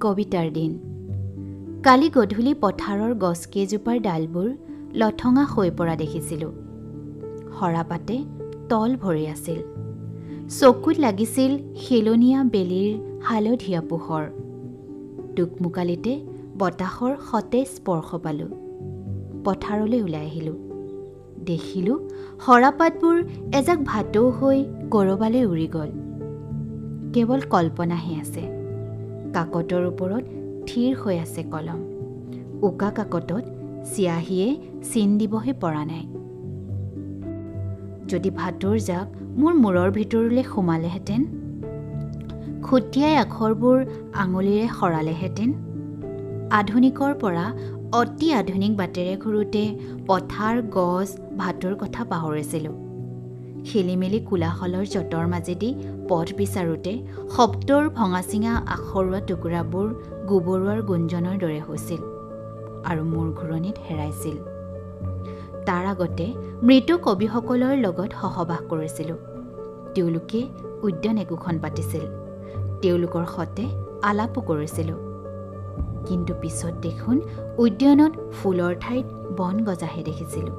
কবিতাৰ দিন। কালি গধূলি পথাৰৰ গছকেইজোপাৰ ডালবোৰ লঠঙা হৈ পৰা দেখিছিলোঁ। সৰাপাতে তল ভৰি আছিল। চকুত লাগিছিল হেলনীয়া বেলিৰ হালধীয়া পোহৰ। দোকমোকালিতে বতাহৰ সতেজ স্পৰ্শ পালোঁ। পথাৰলৈ ওলাই আহিলোঁ। দেখিলোঁ সৰাপাতবোৰ এজাক ভাটৌ হৈ ক'ৰবালৈ উৰি গ'ল। কেৱল কল্পনাহে আছে। কাকতৰ ওপৰত থিৰ হৈ আছে কলম। উকা কাকতত চিয়াহীয়ে চিন দিবহে পৰা নাই। যদি ভাটৌৰ জাক মোৰ মূৰৰ ভিতৰলৈ সোমালেহেঁতেন, খুটিয়াই আখৰবোৰ আঙুলিৰে সৰালেহেঁতেন। আধুনিকৰ পৰা অতি আধুনিক বাটেৰে ঘূৰোঁতে পথাৰ, গছ, ভাটৌৰ কথা পাহৰিছিলোঁ। খেলিমেলি কোলাহলৰ যঁতৰ মাজেদি পথ বিচাৰোঁতে শব্দৰ ভঙা-চিঙা আখৰুৱা টুকুৰাবোৰ গোবৰুৱাৰ গুঞ্জনৰ দৰে হৈছিল আৰু মূৰ ঘূৰণিত হেৰাইছিল। তাৰ আগতে মৃত কবিসকলৰ লগত সহবাস কৰিছিলোঁ। তেওঁলোকে উদ্যান একোখন পাতিছিল। তেওঁলোকৰ সতে আলাপো কৰিছিলোঁ। কিন্তু পিছত দেখোন উদ্যানত ফুলৰ ঠাইত বন গজাহে দেখিছিলোঁ।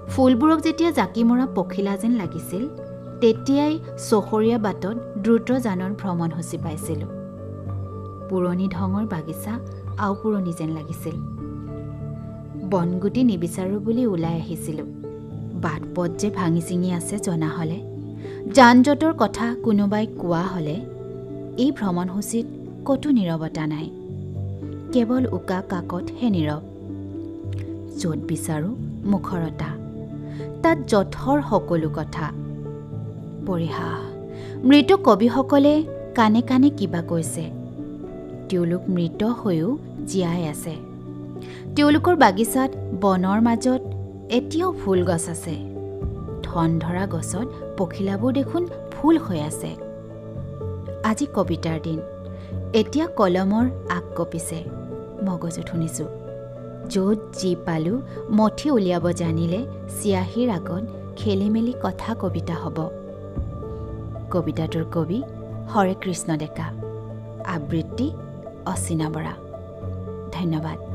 ফুলবোৰক যেতিয়া জাকি মৰা পখিলা যেন লাগিছিল, তেতিয়াই চহৰীয়া বাটত দ্ৰুতযানৰ ভ্ৰমণসূচী পাইছিলোঁ। পুৰণি ঢঙৰ বাগিচা আওপুৰণি যেন লাগিছিল। বনগুটি নিবিচাৰোঁ বুলি ওলাই আহিছিলোঁ। বাট পথ যে ভাঙি চিঙি আছে জনা হ'লে, যান জঁটৰ কথা কোনোবাই কোৱা হ'লে, এই ভ্ৰমণসূচীত ক'তো নীৰৱতা নাই। কেৱল উকা কাকতহে নীৰৱ। য'ত বিচাৰোঁ মুখৰতা, তাত যথৰ সকলো কথা। পৰিহাস, মৃত কবিসকলে কাণে কাণে কিবা কৈছে। তেওঁলোক মৃত হৈও জীয়াই আছে। তেওঁলোকৰ বাগিচাত বনৰ মাজত এতিয়াও ফুল গছ আছে। ঠন ধৰা গছত পখিলাবোৰ দেখোন ফুল হৈ আছে। আজি কবিতাৰ দিন। এতিয়া কলমৰ আগ কঁপিছে। মগজুত শুনিছোঁ, য'ত যি পালোঁ মঠি উলিয়াব জানিলে চিয়াহীৰ আগত খেলিমেলি কথা কবিতা হ'ব। কবিতাটোৰ কবি হৰেকৃষ্ণ ডেকা। আবৃত্তি অচিনা বৰা। ধন্যবাদ।